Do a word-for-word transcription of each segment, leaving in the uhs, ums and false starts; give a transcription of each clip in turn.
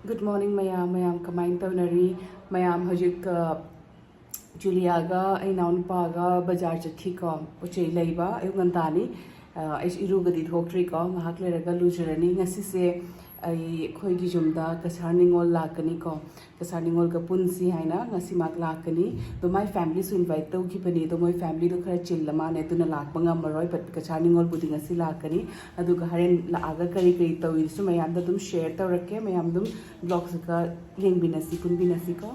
Good morning ꯃꯌꯥꯝ, ꯃꯌꯥꯝ ꯀꯃꯥꯏꯅ ꯇꯧꯅꯔꯤ? ꯃꯌꯥꯝ ꯍꯧꯖꯤꯛ, ꯑ, ꯖꯨꯂꯤꯌꯥꯒ ꯑꯩ ꯏꯅꯥꯎꯅꯨꯄꯥꯒ ꯕꯖꯥꯔ ꯆꯠꯈꯤꯀꯣ, ꯄꯣꯠ ꯆꯩ ꯂꯩꯕ꯫ ꯑꯌꯨꯛ ꯉꯟꯇꯥꯅꯤ꯫ ꯑ, ꯑꯩꯁꯨ ꯏꯔꯨꯒꯗꯤ ꯊꯣꯛꯇ꯭ꯔꯤꯀꯣ, ꯉꯥꯏꯍꯥꯛ ꯂꯩꯔꯒ ꯂꯨꯖꯔꯅꯤ꯫ ꯉꯁꯤꯁꯦ ꯑꯩ, ꯑꯩꯈꯣꯏꯒꯤ ꯌꯨꯝꯗ ꯀꯁꯥꯔ ꯅꯤꯉꯣꯜ ꯂꯥꯛꯀꯅꯤꯀꯣ, ꯀꯁꯥꯔ ꯅꯤꯉꯣꯜꯒ ꯄꯨꯟꯁꯤ ꯍꯥꯏꯅ ꯉꯁꯤ ꯃꯍꯥꯛ ꯂꯥꯛꯀꯅꯤ꯫ ꯑꯗꯣ ꯃꯥꯏ ꯐꯦꯃꯤꯂꯤꯁꯨ ꯏꯟꯚꯥꯏꯠ ꯇꯧꯈꯤꯕꯅꯤ, ꯑꯗꯣ ꯃꯣꯏ ꯐꯦꯃꯤꯂꯤꯗꯣ ꯈꯔ ꯆꯤꯜꯂ ꯃꯥꯜꯂꯦ, ꯑꯗꯨꯅ ꯂꯥꯛꯄ ꯉꯝꯃꯔꯣꯏ꯫ But ꯀꯁꯥꯔ ꯅꯤꯉꯣꯜꯕꯨꯗꯤ ꯉꯁꯤ ꯂꯥꯛꯀꯅꯤ꯫ ꯑꯗꯨꯒ ꯍꯣꯔꯦꯟ ꯂꯥꯛꯑꯒ ꯀꯔꯤ ꯀꯔꯤ ꯇꯧꯏꯁꯨ ꯃꯌꯥꯝꯗ ꯑꯗꯨꯝ ꯁꯦꯌꯔ ꯇꯧꯔꯛꯀꯦ꯫ ꯃꯌꯥꯝ ꯑꯗꯨꯝ ꯕ꯭ꯂꯣꯒꯁꯤꯒ ꯌꯦꯡꯃꯤꯟꯅꯁꯤ, ꯄꯨꯟꯃꯤꯟꯅꯁꯤꯀꯣ꯫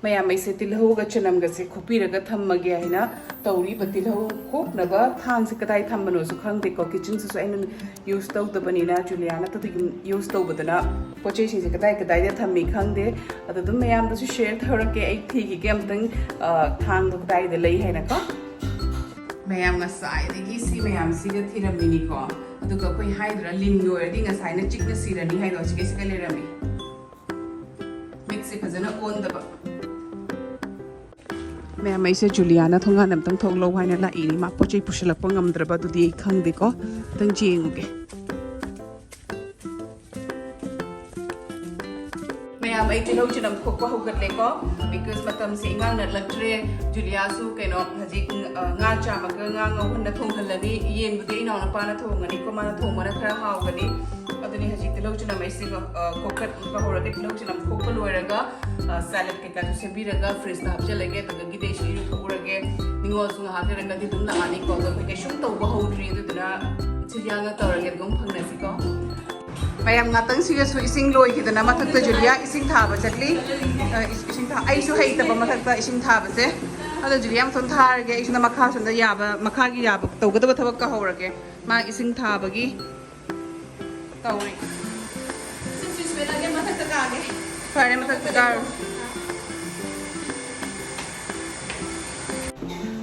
ꯃꯌꯥꯝ, ꯑꯩꯁꯦ ꯇꯤꯜꯍꯧꯒ ꯆꯅꯝꯒꯁꯦ ꯈꯣꯛꯄꯤꯔꯒ ꯊꯝꯃꯒꯦ ꯍꯥꯏꯅ ꯇꯧꯔꯤꯕ꯫ ꯇꯤꯜꯍꯧ ꯈꯣꯛꯅꯕ ꯊꯥꯡꯁꯦ ꯀꯗꯥꯏ ꯊꯝꯕꯅꯣꯁꯨ ꯈꯪꯗꯦꯀꯣ꯫ ꯀꯤꯆꯟꯁꯤꯁꯨ ꯑꯩꯅ ꯌꯨꯁ ꯇꯧꯗꯕꯅꯤꯅ, ꯖꯨꯂꯤꯌꯥꯅ ꯇꯗ ꯌꯨꯝ ꯌꯨꯁ ꯇꯧꯕꯗꯅ ꯄꯣꯠ ꯆꯩꯁꯤꯡꯁꯦ ꯀꯗꯥꯏ ꯀꯗꯥꯏꯗ ꯊꯝꯃꯤ ꯈꯪꯗꯦ꯫ ꯑꯗꯣ ꯑꯗꯨꯝ ꯃꯌꯥꯝꯗꯁꯨ ꯁꯦꯌꯔ ꯇꯧꯔꯛꯀꯦ꯫ ꯑꯩ ꯊꯤꯈꯤꯒꯦ ꯑꯝꯇꯪ, ꯑ, ꯊꯥꯡꯗꯣ ꯀꯗꯥꯏꯗ ꯂꯩ ꯍꯥꯏꯅꯀꯣ꯫ ꯃꯌꯥꯝ, ꯉꯁꯥꯏꯗꯒꯤ ꯁꯤ ꯃꯌꯥꯝꯁꯤꯒ ꯊꯤꯔꯝꯃꯤꯅꯤꯀꯣ꯫ ꯑꯗꯨꯒ ꯑꯩꯈꯣꯏ ꯍꯥꯏꯗ꯭ꯔꯥ, ꯂꯤꯟꯒꯤ ꯑꯣꯏꯔꯗꯤ ꯉꯁꯥꯏꯅ ꯆꯤꯛꯅ ꯁꯤꯔꯅꯤ ꯍꯥꯏꯗꯣ, ꯑꯁꯤꯒꯩꯁꯤꯒ ꯂꯩꯔꯝꯃꯤ꯫ ꯃꯤꯠꯁꯦ ꯐꯖꯅ ꯑꯣꯟꯗꯕ꯫ ꯃꯌꯥꯝ, ꯑꯩꯁꯦ ꯖꯨꯂꯤꯌꯥꯅ ꯊꯣꯡꯒꯥꯟ ꯑꯝꯇꯪ ꯊꯣꯛꯂꯛꯎ ꯍꯥꯏꯅ ꯂꯥꯛꯏꯅꯤ꯫ ꯃꯥ ꯄꯣꯠ ꯆꯩ ꯄꯨꯁꯤꯜꯂꯛꯄ ꯉꯝꯗ꯭ꯔꯕ, ꯑꯗꯨꯗꯤ ꯑꯩ ꯈꯪꯗꯦꯀꯣ꯫ ꯑꯝꯇꯪ ꯌꯦꯡꯉꯨꯒꯦ꯫ ꯃꯌꯥꯝ, ꯑꯩ ꯇꯤꯜꯍꯧ ꯆꯅꯝ ꯈꯣꯛꯄ ꯍꯧꯒꯠꯂꯦꯀꯣ, because ꯃꯇꯝꯁꯦ ꯏꯉꯥꯡ ꯅꯠꯂꯛꯇ꯭ꯔꯦ꯫ ꯖꯨꯂꯤꯌꯥꯁꯨ ꯀꯩꯅꯣ ꯍꯧꯖꯤꯛ, ꯑ, ꯉꯥ ꯆꯥꯝꯃꯒ ꯉꯥ ꯉꯧꯍꯟꯅ ꯊꯣꯡꯍꯜꯂꯅꯤ꯫ ꯌꯦꯟꯕꯨꯗꯤ ꯑꯩ ꯏꯅꯥꯎꯅꯨꯄꯥꯅ ꯊꯣꯡꯉꯅꯤꯀꯣ, ꯃꯥꯅ ꯊꯣꯡꯕꯅ ꯈꯔ ꯍꯥꯎꯒꯅꯤ꯫ ꯑꯗꯨꯅꯤ ꯍꯧꯖꯤꯛ ꯇꯤꯜꯍꯧ ꯆꯅꯝ ꯑꯩꯁꯦ, ꯑ, ꯈꯣꯛꯀꯠꯄ ꯍꯧꯔꯒꯦ꯫ ꯇꯤꯜꯍꯧ ꯆꯅꯝ ꯈꯣꯛꯄ ꯂꯣꯏꯔꯒ, ꯑ, ꯁꯦꯂꯦꯗ ꯀꯩꯀꯥꯁꯨ ꯁꯦꯝꯕꯤꯔꯒ ꯐ꯭ꯔꯤꯖꯇ ꯍꯥꯞꯆꯤꯜꯂꯒꯦ꯫ ꯑꯗꯨꯗꯒꯤꯗꯤ ꯑꯩꯁꯨ ꯏꯔꯨꯊꯣꯛꯎꯔꯒꯦ꯫ ꯅꯤꯉꯣꯜꯁꯨ ꯉꯥꯏꯍꯥꯛ ꯂꯩꯔꯒꯗꯤ ꯑꯗꯨꯝ ꯂꯥꯛꯑꯅꯤꯀꯣ꯫ ꯑꯗꯣ ꯑꯩꯈꯣꯏ ꯀꯩꯁꯨꯝ ꯇꯧꯕ ꯍꯧꯗ꯭ꯔꯤ, ꯑꯗꯨꯗꯨꯅ ꯖꯨꯂꯤꯌꯥꯒ ꯇꯧꯔꯒꯦ, ꯑꯗꯨꯝ ꯐꯪꯅꯁꯤꯀꯣ꯫ ꯃꯌꯥꯝ, ꯉꯥꯛꯇꯪꯁꯤꯒꯁꯨ ꯏꯁꯤꯡ ꯂꯣꯏꯈꯤꯗꯅ ꯃꯊꯛꯇ ꯖꯨꯂꯤꯌꯥ ꯏꯁꯤꯡ ꯊꯥꯕ ꯆꯠꯂꯤ꯫ ꯑ, ꯏꯁ-, ꯏꯁꯤꯡ ꯊꯥ-, ꯑꯩꯁꯨ ꯍꯩꯇꯕ ꯃꯊꯛꯇ ꯏꯁꯤꯡ ꯊꯥꯕꯁꯦ꯫ ꯑꯗꯣ ꯖꯨꯂꯤꯌꯥ ꯃꯇꯣꯝ ꯊꯥꯔꯒꯦ, ꯑꯩꯁꯨꯅ ꯃꯈꯥ ꯁꯣꯝꯗ ꯌꯥꯕ, ꯃꯈꯥꯒꯤ ꯌꯥꯕ ꯇꯧꯒꯗꯕ ꯊꯕꯛ ꯇꯧꯍꯧꯔꯒꯦ꯫ ꯃꯥ ꯏꯁꯤꯡ ꯊꯥꯕꯒꯤ ꯇꯧꯔꯤ꯫ ꯁꯤ ꯁ꯭ꯋꯦꯇꯔꯁꯦ ꯃꯊꯛꯇ ꯀꯥꯒꯦ꯫ ꯐꯔꯦ, ꯃꯊꯛꯇ ꯀꯥꯔꯣ꯫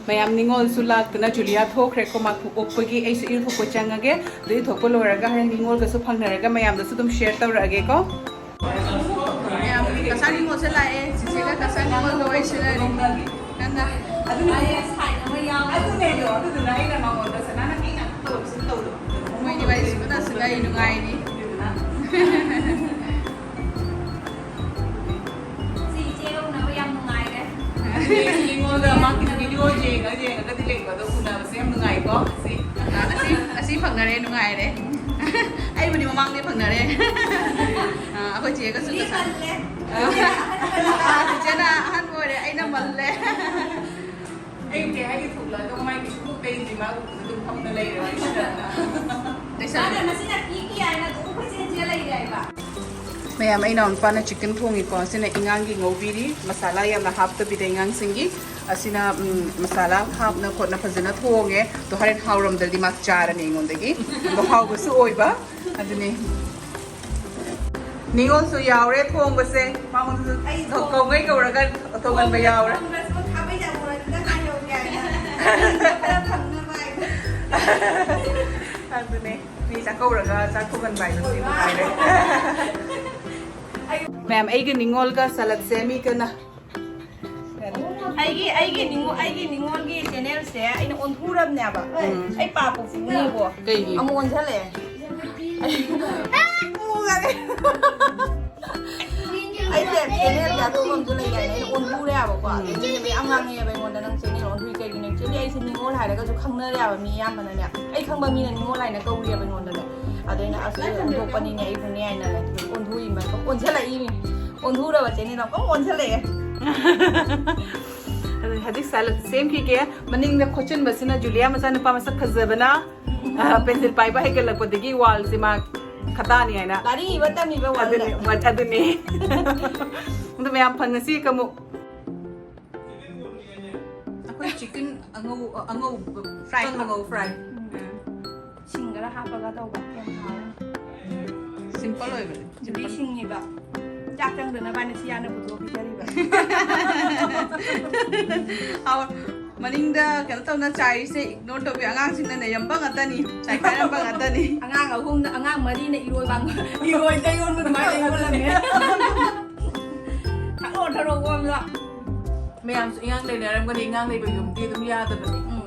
ꯃꯌꯥꯝ, ꯅꯤꯉꯣꯜꯁꯨ ꯂꯥꯛꯇꯅ ꯖꯨꯂꯤꯌꯥ ꯊꯣꯛꯈ꯭ꯔꯦꯀꯣ꯫ ꯃꯥ ꯑꯣꯛꯄꯒꯤ ꯑꯩꯁꯨ ꯏꯔꯨꯊꯣꯛꯄ ꯆꯪꯉꯒꯦ꯫ ꯑꯗꯨ ꯏꯔꯨꯊꯣꯛꯄ ꯂꯣꯏꯔꯒ ꯍꯣꯔꯦꯟ ꯅꯤꯉꯣꯜꯒꯁꯨ ꯐꯪꯅꯔꯒ ꯃꯌꯥꯝꯗꯁꯨ ꯑꯗꯨꯝ ꯁꯦꯌꯔ ꯇꯧꯔꯛꯑꯒꯦꯀꯣ꯫ ꯃꯌꯥꯝ, ꯀꯁꯥꯔ ꯅꯤꯉꯣꯜꯁꯦ ꯂꯥꯛꯑꯦ꯫ ꯆꯤꯆꯦꯒ ꯀꯁꯥꯔ ꯅꯤꯉꯣꯜꯒ ꯋꯥꯔꯤ ꯁꯥꯟꯅꯔꯤ꯫ ꯅꯪꯅ? ꯑꯗꯨꯅꯦ, ꯑꯗꯨꯅꯦ, ꯑꯗꯨꯗꯨꯅ ꯑꯩꯅ ꯃꯉꯣꯟꯗ ꯁꯅꯥꯅ ꯑꯩꯅ ꯇꯧꯔꯤꯁꯤ ꯇꯧꯗꯕ꯫ ꯃꯣꯏꯗꯤ ꯋꯥꯔꯤ ꯁꯨꯅ ꯁꯨꯅ ꯑꯩ ꯅꯨꯡꯉꯥꯏꯔꯤ꯫ ꯑꯗꯨꯗꯨꯅ ꯁꯤ ꯏꯆꯦꯒ ꯎꯅꯕ ꯌꯥꯝ ꯅꯨꯡꯉꯥꯏꯔꯦ꯫ ꯑꯩꯉꯣꯟꯗ ꯃꯥꯒꯤ ꯚꯤꯗꯤꯑꯣ ꯌꯦꯡꯉ ꯌꯦꯡꯉꯒꯗꯤ ꯂꯩꯕ ꯑꯗꯣ ꯎꯅꯕꯁꯦ ꯌꯥꯝ ꯅꯨꯡꯉꯥꯏꯀꯣ꯫ ꯁꯤ ꯑꯁꯤ ꯑꯁꯤ ꯐꯪꯅꯔꯦ, ꯅꯨꯡꯉꯥꯏꯔꯦ꯫ ꯑꯩꯕꯨꯗꯤ ꯃꯃꯥꯡꯗꯩ ꯐꯪꯅꯔꯦ꯫ ꯑ, ꯑꯩꯈꯣꯏ ꯆꯦꯒꯁꯨ ꯉꯁꯥꯏ꯫ ꯍꯜꯂꯦ꯫ ꯑ, ꯆꯤꯆꯦꯅ ꯑꯍꯟ ꯑꯣꯏꯔꯦ, ꯑꯩꯅ ꯃꯜꯂꯦ꯫ ꯑꯩ ꯀꯩ ꯍꯥꯏꯒꯦ ꯊꯣꯛꯂꯛꯑꯒ ꯃꯥꯏ ꯀꯩꯁꯨ ꯇꯩꯗ꯭ꯔꯤ, ꯃꯥ ꯎꯕꯗ ꯑꯗꯨꯝ ꯐꯝꯅ ꯂꯩꯔꯦ ꯋꯥꯔꯤ ꯁꯥꯟꯅꯔꯒ꯫ ꯃꯥꯅ ꯃꯁꯤꯅ ꯀꯤ ꯀꯤ ꯍꯥꯏꯅ ꯑꯗꯨꯝ ꯀꯣꯏꯆꯦꯟ ꯆꯦꯟ ꯂꯩꯔꯦ ꯍꯥꯏꯕ꯫ ꯃꯌꯥꯝ, ꯑꯩ ꯏꯅꯥꯎꯅꯨꯄꯥꯅ ꯆꯤꯛꯀꯟ ꯊꯣꯡꯉꯤꯀꯣ꯫ ꯑꯁꯤꯅ ꯏꯉꯥꯡꯒꯤ ꯉꯧꯕꯤꯔꯤ, ꯃꯁꯥꯂꯥ ꯌꯥꯝꯅ ꯍꯥꯞꯇꯕꯤꯗ ꯏꯉꯥꯡꯁꯤꯡꯒꯤ꯫ ꯑꯁꯤꯅ, ꯎꯝ, ꯃꯁꯥꯂꯥ ꯍꯥꯞꯅ ꯈꯣꯠꯅ ꯐꯖꯅ ꯊꯣꯡꯉꯦ꯫ ꯑꯗꯣ ꯍꯣꯔꯦꯟ ꯍꯥꯎꯔꯝꯗ꯭ꯔꯗꯤ ꯃꯥ ꯆꯥꯔꯅꯤ ꯑꯩꯉꯣꯟꯗꯒꯤ꯫ ꯑꯗꯣ ꯍꯥꯎꯕꯁꯨ ꯑꯣꯏꯕ꯫ ꯑꯗꯨꯅꯦ꯫ ꯅꯤꯉꯣꯜꯁꯨ ꯌꯥꯎꯔꯦ ꯊꯣꯡꯕꯁꯦ꯫ ꯃꯉꯣꯟꯗꯁꯨ ꯑꯩ ꯊꯣꯡ- ꯀꯧꯉꯩ ꯀꯧꯔꯒ ꯊꯣꯡꯍꯟꯕ ꯌꯥꯎꯔꯦ꯫ ꯊꯣꯡꯕꯁꯤꯕꯨ ꯈꯥꯕꯩ ꯆꯥꯕꯤ ꯍꯣꯏꯗ ꯉꯥꯏꯍꯧꯒꯦ ꯍꯥꯏꯅ꯫ ꯈꯔ ꯐꯪꯅꯕ ꯍꯥꯏꯅ꯫ ꯑꯗꯨꯅꯦ꯫ ꯃꯤ ꯆꯥꯛꯀꯧꯔꯒ ꯆꯥꯛ ꯊꯣꯡꯍꯟꯕ ꯍꯥꯏꯕꯁꯤ ꯅꯨꯡꯉꯥꯏꯔꯦ꯫ ꯃꯌꯥꯝ, ꯑꯩꯒ ꯅꯤꯉꯣꯜꯒ ꯁꯂꯠ ꯁꯦꯝꯃꯤ ꯀꯟꯅ꯫ ꯑꯩꯒꯤ, ꯑꯩꯒꯤ ꯅꯤꯉꯣꯜ, ꯑꯩꯒꯤ ꯅꯤꯉꯣꯜꯒꯤ ꯆꯦꯅꯦꯜꯁꯦ ꯑꯩꯅ ꯑꯣꯟꯊꯨꯔꯕꯅꯦꯕ꯫ ꯎꯝ꯫ ꯑꯩ ꯄꯥꯞꯄꯨ ꯄꯨꯅꯤꯀꯣ꯫ ꯀꯩꯒꯤ? ꯑꯃꯨꯛ ꯑꯣꯟꯁꯤꯜꯂꯛꯑꯦ꯫ ꯑꯩꯁꯦ ꯆꯦꯅꯦꯜꯒꯤ ꯑꯇꯣꯞꯄ ꯑꯃꯁꯨ ꯂꯩ ꯍꯥꯏꯅ ꯑꯩꯅ ꯑꯣꯟꯊꯨꯔꯦꯕꯀꯣ꯫ ꯎꯝ꯫ ꯑꯗꯩ ꯃꯤꯅ ꯃꯌꯥꯝ ꯉꯥꯡꯉꯛꯑꯦꯕ ꯑꯩꯉꯣꯟꯗ, "ꯅꯪ ꯆꯦꯅꯦꯜ ꯑꯣꯟꯊꯨꯏ ꯀꯩꯒꯤꯅꯣ?" Actually ꯑꯩꯁꯦ ꯅꯤꯉꯣꯜ ꯍꯥꯏꯔꯒꯁꯨ ꯈꯪꯅꯔꯦꯕ ꯃꯤ ꯑꯌꯥꯝꯕꯅꯅꯦ꯫ ꯑꯩ ꯈꯪꯕ ꯃꯤꯅ ꯅꯤꯉꯣꯜ ꯍꯥꯏꯅ ꯀꯧꯔꯤꯑꯕ ꯑꯩꯉꯣꯟꯗꯅꯦ꯫ ꯑꯗ ꯑꯩꯅ, "ꯑꯁ, ꯑꯩ ꯑꯣꯟꯊꯣꯛꯄꯅꯤꯅꯦ, ꯑꯩꯕꯨꯅꯦ" ꯍꯥꯏꯅ ꯑꯣꯟꯊꯣꯛꯏꯕ, ꯑꯣꯟꯊꯣꯛꯑꯦ꯫ ꯑꯗꯨ ꯍꯧꯖꯤꯛ ꯁꯥꯂꯠ ꯁꯦꯝꯈꯤꯒꯦ꯫ ꯃꯅꯤꯡꯗ ꯈꯣꯠꯆꯤꯟꯕꯁꯤꯅ ꯖꯨꯂꯤꯌꯥ ꯃꯆꯥꯅꯨꯄꯥ ꯃꯁꯛ ꯐꯖꯕꯅ, ꯑ, ꯄꯦꯟꯁꯤꯜ ꯄꯥꯏꯕ ꯍꯩꯒꯠꯂꯛꯄꯗꯒꯤ ꯋꯥꯜꯁꯦ ꯃꯥ ꯈꯇꯥꯅꯤ ꯍꯥꯏꯅ꯫ ꯂꯥꯏꯔꯤꯛ ꯏꯕ ꯇꯝꯃꯤꯕ ꯋꯥꯜꯗ꯫ ꯑꯗꯨꯅꯤ, ꯑꯗꯨꯅꯤ꯫ ꯑꯗꯨ ꯃꯌꯥꯝ ꯐꯪꯉꯁꯤ ꯀꯃꯨꯛ꯫ ꯑꯩꯈꯣꯏ ꯆꯤꯛꯀꯟ ꯑꯉꯧ-, ꯑꯉꯧꯕ, fry꯫ ꯀꯪ ꯑꯉꯧ fry꯫ ꯎꯝ꯫ ꯁꯤꯡ ꯈꯔ ꯍꯥꯞꯄꯒ ꯇꯧꯕ ꯌꯥꯝ ꯍꯥꯎꯋꯦ꯫ Simple ꯑꯣꯏꯕꯅꯦ꯫ ꯖꯨꯂꯤ ꯁꯤꯡꯉꯤꯕ꯫ ꯆꯥꯛ ꯆꯪꯗꯅꯕ ꯍꯥꯏꯅ ꯁꯤ ꯍꯥꯟꯅ ꯄꯨꯊꯣꯛꯑ ꯄꯤꯖꯔꯤꯕ꯫ ꯍꯥꯎ-, ꯃꯅꯤꯡꯗ ꯀꯩꯅꯣ ꯇꯧꯅ ꯆꯥꯏꯔꯤꯁꯦ ignore ꯇꯧꯕꯤꯌꯨ꯫ ꯑꯉꯥꯡꯁꯤꯡꯅ ꯅꯩꯔꯝꯕ ꯉꯥꯛꯇꯅꯤ, ꯆꯥꯏꯈꯥꯏꯔꯝꯕ ꯉꯥꯛꯇꯅꯤ꯫ ꯑꯉꯥꯡ ꯑꯍꯨꯝꯅ, ꯑꯉꯥꯡ ꯃꯔꯤꯅ ꯏꯔꯣꯏ ꯋꯥꯡ-, ꯏꯔꯣꯏꯗ ꯌꯣꯟꯕ ꯑꯗꯨꯃꯥꯏꯅ ꯌꯣꯜꯂꯝꯃꯦ꯫ ꯊꯔꯣ ꯊꯔꯣ ꯑꯣꯟꯕ꯫ ꯃꯌꯥꯝꯁꯨ ꯏꯉꯥꯡ ꯂꯩꯅꯔꯝꯒꯅꯤ, ꯏꯉꯥꯡ ꯂꯩꯕ ꯌꯨꯝꯗꯤ ꯑꯗꯨꯝ ꯌꯥꯗꯕꯅꯤ꯫ ꯎꯝ꯫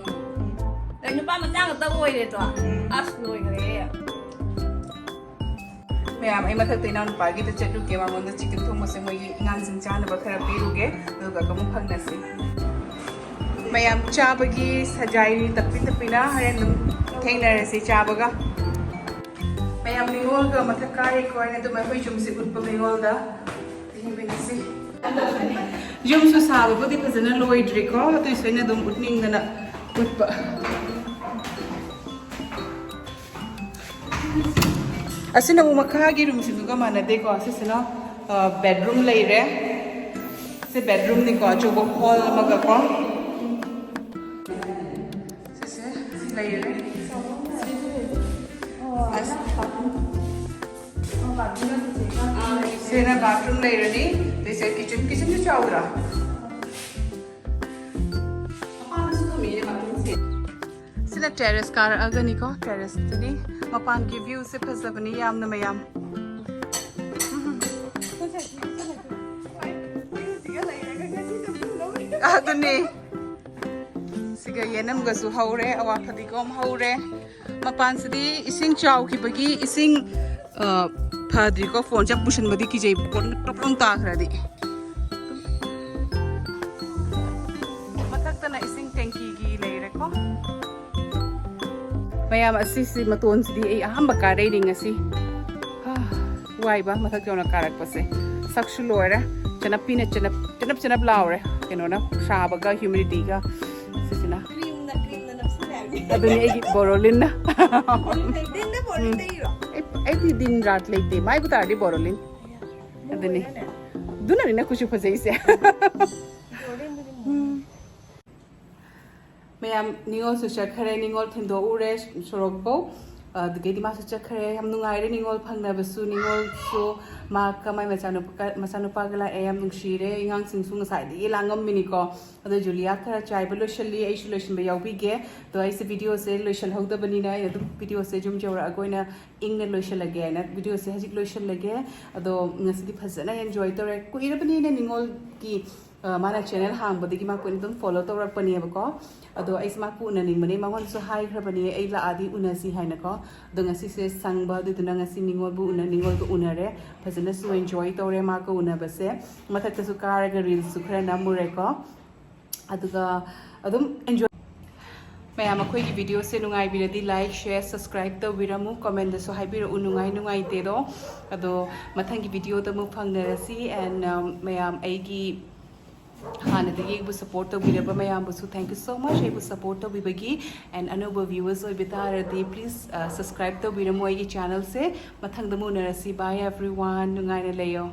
ꯑꯗꯩ ꯅꯨꯄꯥ ꯃꯆꯥ ꯉꯥꯛꯇ ꯑꯣꯏꯔꯦꯗꯣ꯫ ꯎꯝ꯫ ꯑꯁ, ꯂꯣꯏꯈ꯭ꯔꯦ꯫ ꯃꯌꯥꯝ, ꯑꯩ ꯃꯊꯛꯇ ꯏꯅꯥꯎꯅꯨꯄꯥꯒꯤꯗ ꯆꯠꯂꯨꯒꯦ, ꯃꯉꯣꯟꯗ ꯆꯤꯀꯟ ꯊꯣꯡꯕꯁꯦ ꯃꯣꯏꯒꯤ ꯑꯉꯥꯡꯁꯤꯡ ꯆꯥꯅꯕ ꯈꯔ ꯄꯤꯔꯨꯒꯦ, ꯑꯗꯨꯒ ꯑꯃꯨꯛ ꯐꯪꯅꯁꯤ꯫ ꯃꯌꯥꯝ, ꯆꯥꯕꯒꯤ ꯁꯖꯥꯏ ꯇꯞꯄꯤ ꯇꯞꯄꯤꯅ ꯍꯣꯔꯦꯟ ꯑꯗꯨꯝ ꯊꯦꯡꯅꯔꯁꯤ ꯆꯥꯕꯒ꯫ ꯃꯌꯥꯝ, ꯅꯤꯉꯣꯜꯒ ꯃꯊꯛ ꯀꯥꯔꯤꯀꯣ, ꯑꯩꯅ ꯑꯗꯨꯝ ꯑꯩꯈꯣꯏ ꯌꯨꯝꯁꯤ ꯎꯠꯄ ꯅꯤꯉꯣꯜꯗ꯫ ꯌꯦꯡꯃꯤꯟꯅꯁꯤ꯫ ꯌꯨꯝꯁꯨ ꯁꯥꯕꯕꯨꯗꯤ ꯐꯖꯅ ꯂꯣꯏꯗ꯭ꯔꯤꯀꯣ, ꯑꯗꯨꯏꯁꯨ ꯑꯩꯅ ꯑꯗꯨꯝ ꯎꯠꯅꯤꯡꯗꯅ ꯎꯠꯄ꯫ ꯑꯁꯤꯅ ꯑꯃꯨꯛ ꯃꯈꯥꯒꯤ ꯔꯨꯝꯁꯤꯡꯗꯨꯒ ꯃꯥꯟꯅꯗꯦꯀꯣ꯫ ꯁꯤꯁꯤꯅ, ꯑ, ꯕꯦꯗꯔꯨꯝ ꯂꯩꯔꯦ꯫ ꯁꯤ ꯕꯦꯗꯔꯨꯝꯅꯤꯀꯣ, ꯑꯆꯧꯕ ꯍꯣꯜ ꯑꯃꯒꯀꯣ꯫ ꯁꯤꯁꯦ ꯂꯩꯔꯦ꯫ ꯑꯁ꯫ ꯁꯤꯅ ꯕꯥꯊꯔꯨꯝ ꯂꯩꯔꯅꯤ꯫ ꯑꯗꯩꯁꯦ ꯀꯤꯆꯟ, ꯀꯤꯆꯟꯁꯨ ꯆꯥꯎꯗ꯭ꯔꯥ? ꯃꯄꯥꯟꯗꯁꯨ ꯊꯝꯃꯤꯅꯦ ꯕꯥꯊꯔꯨꯝꯁꯦ꯫ ꯁꯤꯅ ꯇꯦꯔꯦꯁ ꯀꯥꯔꯛꯑꯒꯅꯤꯀꯣ, ꯇꯦꯔꯦꯁꯇꯨꯅꯤ꯫ ꯃꯄꯥꯟꯒꯤ ꯚ꯭ꯌꯨꯁꯦ ꯐꯖꯕꯅꯤ ꯌꯥꯝꯅ, ꯃꯌꯥꯝ꯫ ꯎꯝ꯫ ꯑꯗꯨꯅꯦ꯫ ꯁꯤꯒ ꯌꯦꯅꯝꯒꯁꯨ ꯍꯧꯔꯦ, ꯑꯋꯥ ꯐꯗꯤꯒꯣꯝ ꯍꯧꯔꯦ꯫ ꯃꯄꯥꯟꯁꯤꯗꯤ ꯏꯁꯤꯡ ꯆꯥꯎꯈꯤꯕꯒꯤ ꯏꯁꯤꯡ, ꯑ, ꯐꯗ꯭ꯔꯤꯀꯣ, ꯐꯣꯟꯁꯦ ꯄꯨꯁꯟꯕꯗꯤ ꯀꯤꯖꯩ, ꯄꯣꯠ ꯇꯣꯞ ꯇꯣꯞ ꯇꯥꯈ꯭ꯔꯗꯤ꯫ ꯃꯊꯛꯇꯅ ꯏꯁꯤꯡ ꯇꯦꯡꯀꯤꯒꯤ ꯂꯩꯔꯦꯀꯣ꯫ ꯃꯌꯥꯝ, ꯑꯁꯤꯁꯤ ꯃꯇꯣꯟꯁꯤꯗꯤ ꯑꯩ ꯑꯍꯥꯟꯕ ꯀꯥꯔꯛꯏꯅꯤ ꯉꯁꯤ꯫ ꯍꯥ, ꯋꯥꯏꯕ ꯃꯊꯛ ꯌꯧꯅ ꯀꯥꯔꯛꯄꯁꯦ꯫ ꯁꯛꯁꯨ ꯂꯣꯏꯔꯦ꯫ ꯆꯅꯞꯄꯤꯅ ꯆꯅꯞ, ꯆꯅꯞ ꯆꯅꯞ ꯂꯥꯎꯔꯦ꯫ ꯀꯩꯅꯣꯅ, ꯁꯥꯕꯒ humidityꯒ꯫ ꯁꯤꯁꯤꯅ꯫ ꯀ꯭ꯔꯤꯝꯅ, ꯀ꯭ꯔꯤꯝꯅ ꯅꯞꯁꯤꯜꯂꯦ ꯍꯥꯏꯕꯅꯤ꯫ ꯑꯗꯨꯅꯤ ꯑꯩꯒꯤ ꯕꯣꯔꯣꯂꯤꯟꯅ꯫ ꯕꯣꯔꯣꯂꯤꯟ ꯇꯩ-, ꯗꯤꯟꯗ ꯕꯣꯔꯣꯂꯤꯟ ꯎꯝ꯫ ꯇꯩꯔꯤꯔꯣ? ꯑꯩ, ꯑꯩꯗꯤ ꯗꯤꯟ ꯔꯥꯠ ꯂꯩꯇꯦ꯫ ꯃꯥꯏꯕꯨ ꯇꯥꯔꯗꯤ ꯕꯣꯔꯣꯂꯤꯟ꯫ ꯑꯗꯨꯅꯤ꯫ ꯃꯨꯕꯅꯤꯅꯅꯦ꯫ ꯑꯗꯨꯅꯅꯤ ꯅꯪ ꯀꯨꯆꯨ ꯐꯖꯩꯁꯦ꯫ ꯕꯣꯔꯣꯂꯤꯟꯗꯨꯗꯤ ꯃꯨꯕꯅꯤ꯫ ꯎꯝ꯫ ꯃꯌꯥꯝ, ꯅꯤꯉꯣꯜꯁꯨ ꯆꯠꯈ꯭ꯔꯦ, ꯅꯤꯉꯣꯜ ꯊꯤꯟꯗꯣꯛꯎꯔꯦ ꯁꯣꯔꯣꯛꯐꯧ꯫ ꯑꯗꯨꯗꯒꯤꯗꯤ ꯃꯥꯁꯨ ꯆꯠꯈ꯭ꯔꯦ꯫ ꯌꯥꯝ ꯅꯨꯡꯉꯥꯏꯔꯦ ꯅꯤꯉꯣꯜ ꯐꯪꯅꯕꯁꯨ꯫ ꯅꯤꯉꯣꯜꯁꯨ ꯃꯥ ꯀꯃꯥꯏ ꯃꯆꯥꯅꯨꯄꯥ-, ꯃꯆꯥꯅꯨꯄꯥꯒ ꯂꯥꯛꯑꯦ꯫ ꯌꯥꯝ ꯅꯨꯡꯁꯤꯔꯦ꯫ ꯑꯉꯥꯡꯁꯤꯡꯁꯨ ꯉꯁꯥꯏꯗꯒꯤ ꯂꯥꯡꯉꯝꯃꯤꯅꯤꯀꯣ꯫ ꯑꯗꯣ ꯖꯨꯂꯤꯌꯥ ꯈꯔ ꯆꯥꯏꯕ ꯂꯣꯏꯁꯤꯜꯂꯤ, ꯑꯩꯁꯨ ꯂꯣꯏꯁꯤꯟꯕ ꯌꯥꯎꯕꯤꯒꯦ꯫ ꯑꯗꯣ ꯑꯩꯁꯦ ꯚꯤꯗꯤꯑꯣꯁꯦ ꯂꯣꯏꯁꯤꯜꯍꯧꯗꯕꯅꯤꯅ ꯑꯩꯅ ꯑꯗꯨꯝ ꯚꯤꯗꯤꯑꯣꯁꯦ ꯌꯨꯝ ꯌꯧꯔꯛꯑꯒ ꯑꯣꯏꯅ ꯏꯪꯅ ꯂꯣꯏꯁꯤꯜꯂꯒꯦ ꯍꯥꯏꯅ ꯚꯤꯗꯤꯑꯣꯁꯦ ꯍꯧꯖꯤꯛ ꯂꯣꯏꯁꯤꯜꯂꯒꯦ꯫ ꯑꯗꯣ ꯉꯁꯤꯗꯤ ꯐꯖꯅ ꯑꯦꯟꯖꯣꯏ ꯇꯧꯔꯦ꯫ ꯀꯨꯏꯔꯕꯅꯤꯅ ꯅꯤꯉꯣꯜꯒꯤ ꯑ, ꯃꯥꯅ ꯆꯦꯅꯦꯜ ꯍꯥꯡꯕꯗꯒꯤ ꯃꯥ ꯀꯨꯏꯅ ꯑꯗꯨꯝ ꯐꯣꯂꯣ ꯇꯧꯔꯛꯄꯅꯦꯕꯀꯣ꯫ ꯑꯗꯣ ꯑꯩꯁꯦ ꯃꯥ ꯎꯅꯅꯤꯡꯕꯅꯦ, ꯃꯉꯣꯟꯗꯁꯨ ꯍꯥꯏꯈ꯭ꯔꯕꯅꯦ ꯑꯩ ꯂꯥꯛꯑꯗꯤ ꯎꯅꯁꯤ ꯍꯥꯏꯅꯀꯣ꯫ ꯑꯗꯣ ꯉꯁꯤꯁꯦ ꯁꯪꯕ, ꯑꯗꯨꯗꯨꯅ ꯉꯁꯤ ꯅꯤꯉꯣꯜꯕꯨ ꯎꯅ ꯅꯤꯉꯣꯜꯒ ꯎꯅꯔꯦ꯫ ꯐꯖꯅꯁꯨ ꯑꯦꯟꯖꯣꯏ ꯇꯧꯔꯦ ꯃꯥꯒ ꯎꯅꯕꯁꯦ꯫ ꯃꯊꯛꯇꯁꯨ ꯀꯥꯔꯒ ꯔꯤꯜꯁꯁꯨ ꯈꯔ ꯅꯝꯃꯨꯔꯦꯀꯣ꯫ ꯑꯗꯨꯒ ꯑꯗꯨꯝ ꯑꯦꯟꯖꯣꯏ꯫ ꯃꯌꯥꯝ ꯑꯩꯈꯣꯏꯒꯤ ꯚꯤꯗꯤꯑꯣꯁꯦ ꯅꯨꯡꯉꯥꯏꯕꯤꯔꯗꯤ ꯂꯥꯏꯛ, ꯁꯦꯌꯔ, ꯁꯕꯁꯀ꯭ꯔꯥꯏꯕ ꯇꯧꯕꯤꯔꯝꯃꯨ꯫ ꯀꯣꯃꯦꯟꯗꯁꯨ ꯍꯥꯏꯕꯤꯔꯛꯎ ꯅꯨꯡꯉꯥꯏ ꯅꯨꯡꯉꯥꯏꯇꯦꯗꯣ꯫ ꯑꯗꯣ ꯃꯊꯪꯒꯤ ꯚꯤꯗꯤꯑꯣꯗ ꯑꯃꯨꯛ ꯐꯪꯅꯔꯁꯤ꯫ ꯑꯦꯟ ꯃꯌꯥꯝ ꯑꯩꯒꯤ ꯍꯥꯟꯅꯗꯒꯤ ꯑꯩꯕꯨ ꯁꯞꯄꯣꯔꯠ ꯇꯧꯕꯤꯔꯕ ꯃꯌꯥꯝꯕꯨꯁꯨ thank you so much꯫ ꯑꯩꯕꯨ ꯁꯞꯄꯣꯔꯠ ꯇꯧꯕꯤꯕꯒꯤ꯫ ꯑꯦꯟ ꯑꯅꯧꯕ ꯚ꯭ꯌꯨꯋꯔꯁ ꯑꯣꯏꯕ ꯇꯥꯔꯗꯤ ꯄ꯭ꯂꯤꯁ ꯁꯕꯁꯀ꯭ꯔꯥꯏꯕ ꯇꯧꯕꯤꯔꯝꯃꯣ ꯑꯩꯒꯤ ꯆꯦꯅꯦꯜꯁꯦ꯫ ꯃꯊꯪꯗ ꯑꯃꯨꯛ ꯎꯅꯔꯁꯤ꯫ Bye everyone, ꯅꯨꯡꯉꯥꯏꯅ ꯂꯩꯌꯣ꯫